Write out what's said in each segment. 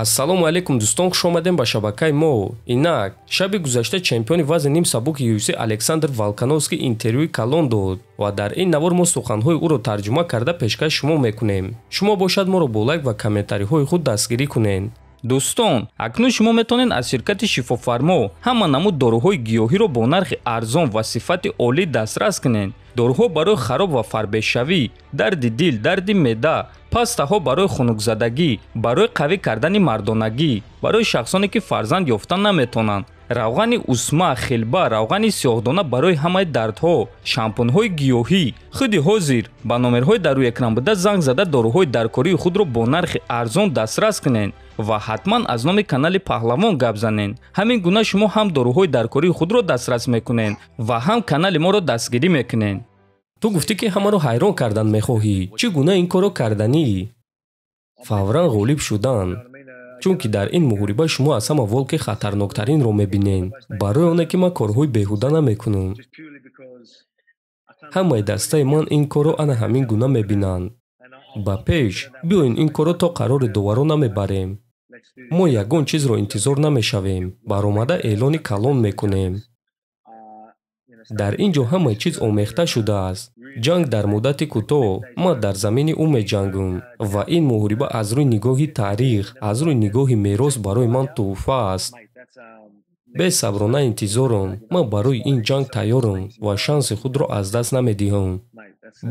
Ассалому алайкум дӯстон, хуш омадем ба шабакаи мо. Инак, шаби гузашта чемпиони вазни нимсабуки UFC Александр Волкановский интервюи калон дод ва дар ин навор мо суханҳои ӯро тарҷума карда пешкаш шумо мекунем. Шумо бошад моро бо лайк ва комментариҳои худ дастгирӣ кунед. Дӯстон, акнун шумо метавонед аз ширкати Шифофармо ҳама намуд доруҳои гиёҳиро бо нархи арзон ва сифати олӣ дастрас кунед. Доруҳо барои хароб ва фарбешавӣ, дарди дил, дарди меъда, пастаҳо барои хунукзадагӣ, барои қавӣ кардани мардонагӣ, барои шахсоне ки фарзанд ёфта наметавонанд, равғани усма, хилба, равғани сиёҳдона барои ҳамаи дардҳо, шампунҳои гиёҳӣ. Худи ҳозир ба номерҳои дар рӯи экран буда занг зада доруҳои даркории худро бо нархи арзон дастрас кунед ва ҳатман аз номи канали Паҳлавон гап занед. Ҳамин гуна шумо ҳам доруҳои даркории худро дастрас мекунед ва ҳам канали моро дастгирӣ мекунед. Ту гуфтӣ, ки ҳамаро ҳайрон кардан мехоҳӣ. Чӣ гуна ин корро карданӣ? Фавран ғолиб шудан. Чунки дар ин муҳориба шумо аз ҳама волки хатарноктаринро мебинед. Барои оне ки ман корҳои беҳуда намекунам. Ҳамаи дастаи ман ин корро ана ҳамин гуна мебинанд. Ба пеш, биёен ин корро то қарори доварон намебарем. Мо ягон чизро интизор намешавем. Баромада эълони калон мекунем. Дар ин ҷо ҳамаи чиз омехта шудааст. Ҷанг дар муддати кӯтоҳ, ман дар замини ӯ меҷангам ва ин муҳориба аз рӯи нигоҳи таърих, аз рӯи нигоҳи мерос барои ман тӯҳфа аст. Бесаброна интизорам. Ман барои ин ҷанг тайёрам ва шанси худро аз даст намедиҳам.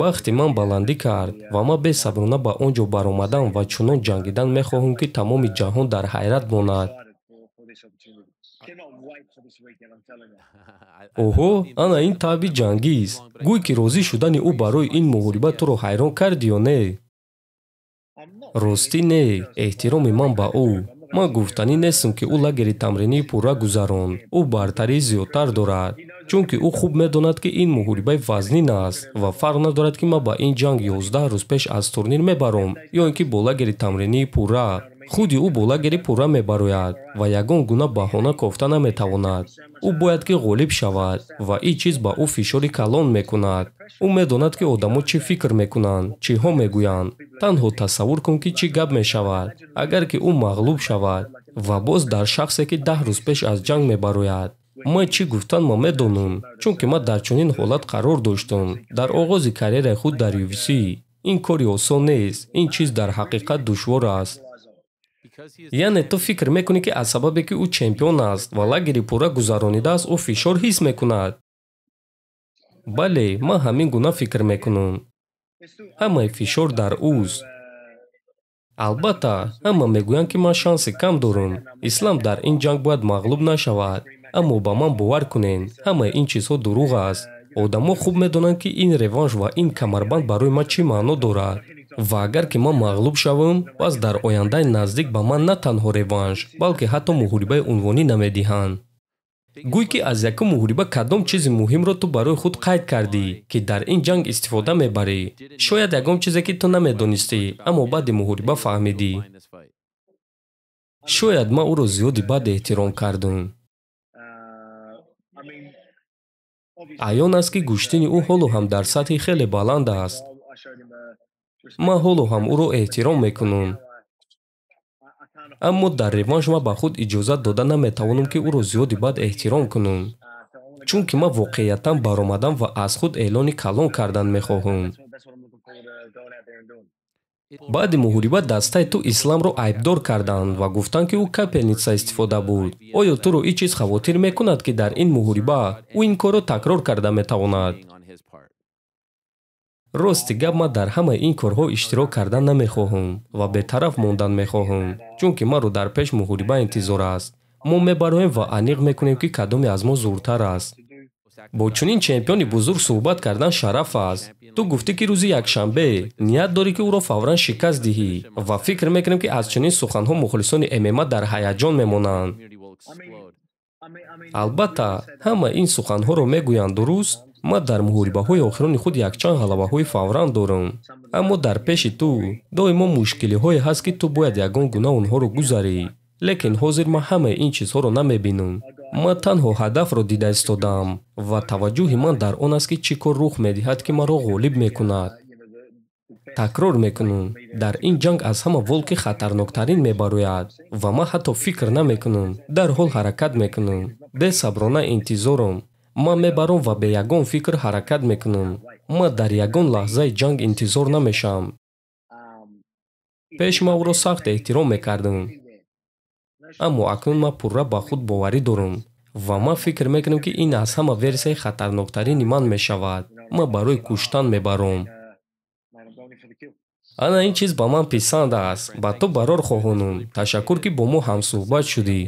Бахти ман баландӣ кард ва ман бесаброна ба он ҷо баромадан ва чунон ҷангидан мехоҳам, ки тамоми ҷаҳон дар ҳайрат монад. Оҳо, ана ин таъби ҷангист. Гӯй ки розӣ шудани ӯ барои ин муҳориба туро ҳайрон кард ё не? Ростӣ не, эҳтироми ман ба ӯ. Ман гуфтанӣ нестам, ки ӯ лагери тамринии пурра гузаронд. Ӯ бартарии зиёдтар дорад, чунки ӯ хуб медонад, ки ин муҳорибаи вазнин аст ва фарқ надорад, ки ман ба ин ҷанг 11 рӯз пеш аз турнир мебаром ё ин ки бо лагери тамринии пурра. Худи ӯ бо лагери пурра мебарояд ва ягон гуна баҳона кофта наметавонад. Ӯ бояд ки ғолиб шавад ва ин чиз ба ӯ фишори калон мекунад. Ӯ медонад, ки одамо чӣ фикр мекунанд, чиҳо мегӯянд. Танҳо тасаввур кун, ки чӣ гап мешавад, агар ки ӯ мағлуб шавад ва боз дар шахсе, ки 10 рӯз пеш аз ҷанг мебарояд. Ман чӣ гуфтан ма медонам, чунки ман дар чунин ҳолат қарор доштам дар оғози карьераи худ дар UFC. Ин кори осон нест, ин чиз дар ҳақиқат душвор аст. Яъне ту фикр мекунӣ, ки аз сабабе ки ӯ чемпион аст ва лагери пурра гузаронидааст, ӯ фишор ҳис мекунад? Бале, ман ҳамин гуна фикр мекунам. Ҳамаи фишор дар ӯст. Албатта, ҳама мегӯянд, ки ман шанси кам дорам. Ислам дар ин ҷанг бояд мағлуб нашавад. Аммо ба ман бовар кунед, ҳамаи ин чизҳо дурӯғ аст. Одамо хуб медонанд, ки ин реванш ва ин камарбанд барои ман чӣ маъно дорад. Ва агар ки ман мағлуб шавам, пас дар ояндаи наздик ба ман на танҳо реванш, балки ҳатто муҳорибаи унвонӣ намедиҳанд. Гӯй ки аз якум муҳориба кадом чизи муҳимро ту барои худ қайд кардӣ, ки дар ин ҷанг истифода мебарӣ. Шояд ягон чизе, ки ту намедонистӣ, аммо баъди муҳориба фаҳмидӣ. Шояд ман ӯро зиёди бад эҳтиром кардам. Аён аст, ки гӯштини ӯ ҳоло ҳам дар сатҳи хеле баланд аст. Ман ҳоло ҳам ӯро эҳтиром мекунам. Аммо дар реванш ман ба худ иҷозат дода наметавонам, ки ӯро зиёди бад эҳтиром кунам. Чунки ман воқеиятан баромадан ва аз худ эълони калон кардан мехоҳам. Баъди муҳориба дастаи ту Исламро айбдор карданд ва гуфтанд, ки ӯ капельница истифода бурд. Оё туро ин чиз хавотир мекунад, ки дар ин муҳориба ӯ ин корро такрор карда метавонад? Рости гап, ман дар ҳамаи ин корҳо иштирок кардан намехоҳам ва бетараф мондан мехоҳам, чунки маро дар пеш муҳориба интизор аст. Мо мебароем ва аниқ мекунем, ки кадоме аз мо зуртар аст. Бо чунин чемпиони бузург суҳбат кардан шараф аст. Ту гуфтӣ, ки рӯзи якшанбе ният дорӣ, ки ӯро фавран шикаст диҳӣ ва фикр мекунем, ки аз чунин суханҳо мухлисони ММА дар ҳаяҷон мемонанд. Албатта, ҳама ин суханҳоро мегӯянд, дуруст? Ман дар муҳорибаҳои охирони худ якчанд ғалабаҳои фавран дорам. Аммо дар пеши ту доимо мушкилиҳое ҳаст, ки ту бояд ягон гуна онҳоро гузарӣ. Лекин ҳозир ман ҳамаи ин чизҳоро намебинам. Ман танҳо ҳадафро дида истодаам ва таваҷҷӯҳи ман дар он аст, ки чӣ кор рух медиҳад, ки маро ғолиб мекунад. Такрор мекунам, дар ин ҷанг аз ҳама волки хатарноктарин мебарояд ва ман ҳатто фикр намекунам, дарҳол ҳаракат мекунам. Бесаброна интизорам. Ман мебаром ва бе ягон фикр ҳаракат мекунам. Ман дар ягон лаҳзаи ҷанг интизор намешавам. Пеш ман ӯро сахт эҳтиром мекардам, аммо акнун ман пурра ба худ боварӣ дорам ва ман фикр мекунам, ки ин аз ҳама версияи хатарноктарини ман мешавад. Ман барои куштан мебаром. Ана ин чиз ба ман писанд аст. Ба ту барор хоҳонам. Ташаккур, ки бо мо ҳамсӯҳбат шудӣ.